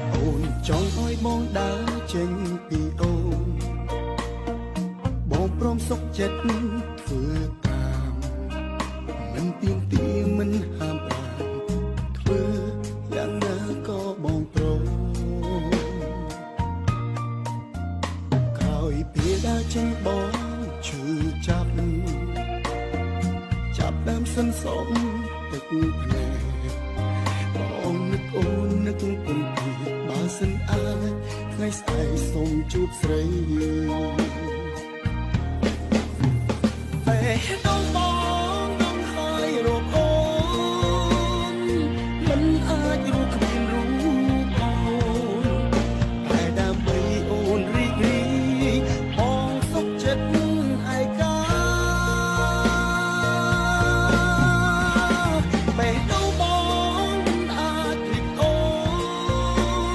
អូនចង់ឲ្យបងដើរចេញពីអូន បងព្រមសុខចិត្តធ្វើតាម មិនទៀមទាមិនហាមប្រាម ធ្វើយ៉ាងណាក៏បងព្រម។ ក្រោយពេលដើរចេញ បងឈឺចាប់ ចាប់ដើមសិនសុំទឹកភ្នែក បងនឹកអូននឹកពុនពី បើសិនអាចថ្ងៃស្អែកសូមជួបស្រី។ អេ